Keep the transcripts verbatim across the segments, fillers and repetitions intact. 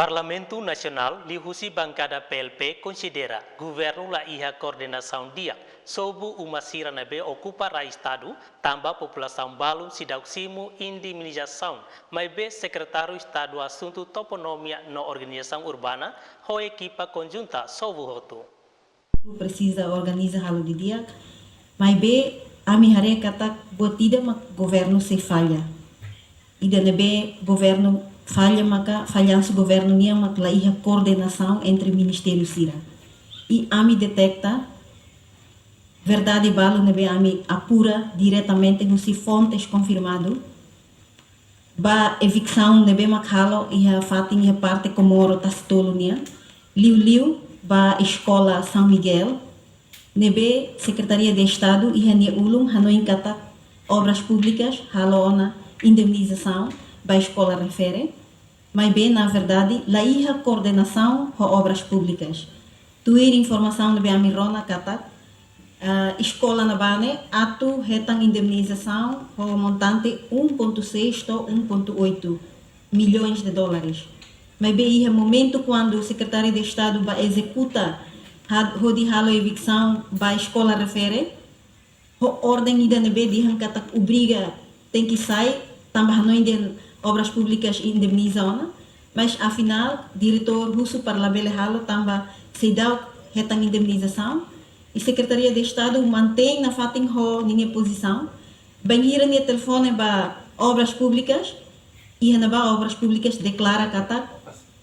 Parlamentu Nasionál liuhusi bankada P L P konsidera governu la iha koordenasaun di'ak sobu uma sira ne'ebé okupa rai Estadu, tanba populasaun balun seidauk simu indemnizasaun, maibé Sekretáriu Estadu Asuntu Toponímia no Organizasaun Urbana ho ekipa konjunta sobu hotu. Presiza organiza halo didi'ak, maibé ami haree katak buat ida mak governu sei falla. Ida ne'ebé governu falla maka fallansu governu nian mak la iha koordenasaun entre ministériu sira. I ami deteta verdade balu ne'ebé ami apura diretamente husi fontes konfirmadu, ba eviksaun ne'ebé mak halo iha fatin iha parte Comoro Tasitolu nian, liuliu ba eskola São Miguel, ne'ebé Sekretaria de Estadu iha nia ulun hanoin katak Obras Públikas halo ona indemnizasaun ba eskola refere, maibé na verdade la iha koordenasaun ho Obras Públikas. Tuir informasaun ne'ebé ami rona katak, ah, eskola ne'ebá ne'e atu hetan indemnizasaun ho montante um ponto seis to'o um ponto oito milhões de dólares. Maibé iha momentu kuandu Sekretáriu de Estadu ba ezekuta ha-, hodi halo eviksaun ba eskola refere, ho orden ida ne'ebé dehan katak obriga tenke sai, tanba hanoin dehan Obras Públikas indemniza ona, mas afinál diretór husu para labele halo tanba seidauk hetan indemnizasaun, i Sekretaria de Estadu mantein nafatin ho ninia pozisaun. Bainhira nia telefone ba Obras Públikas, iha ne'ebá Obras Públikas deklara katak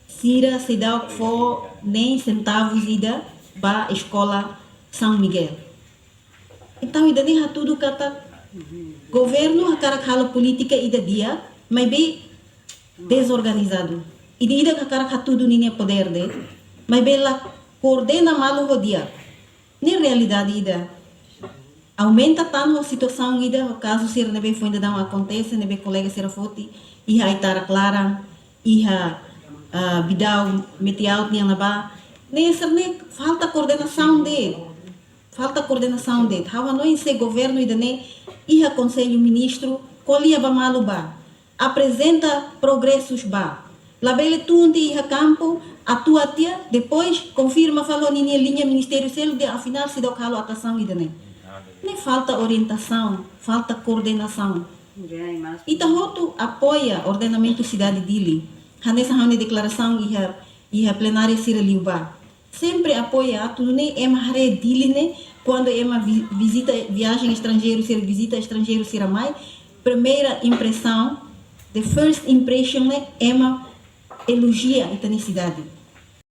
sira seidauk fó nein sentavus ida ba eskola São Miguel. Entaun, ida-ne'e hatudu katak governu hakarak halo polítika ida di'ak, maibé dezorganizadu. Ida-idak hakarak hatudu ninia podér de'it, maibé la koordena malu ho di'ak. Ne'e realidade ida. Aumenta tan ho situasaun ida, ho kazu sira ne'ebé foin daudaun akontese, ne'ebé kolega sira foti, iha Aitarak Laran, iha, ah, Bidau, Metiaut nian ne'ebá. Ne'e sira-ne'e falta koordenasaun de'it. Falta koordenasaun de'it. Ha'u hanoin se governu ida-ne'e iha Konsellu Ministru, ko'alia ba malu bá. Aprezenta progresus bá. Labele tun tiha iha kampu, atua tiha, depois konfirma fali ho ninia liña ministériu seluk dehan afinál seidauk halo atuasaun ida-ne'e. Ne'e falta orientasaun, falta koordenasaun. Ita hotu apoia ordenamentu sidade Dili. Hanesan ha'u-nia deklarasaun iha, iha plenária sira liubá. Sempre apoia atu nune'e ema haree Dili ne'e, kuandu ema vi-, vizita, viajen estranjeiru sira, vizita estranjeiru sira mai, primeira impressão, the first impression ne'e ema elojia ita-nia sidade.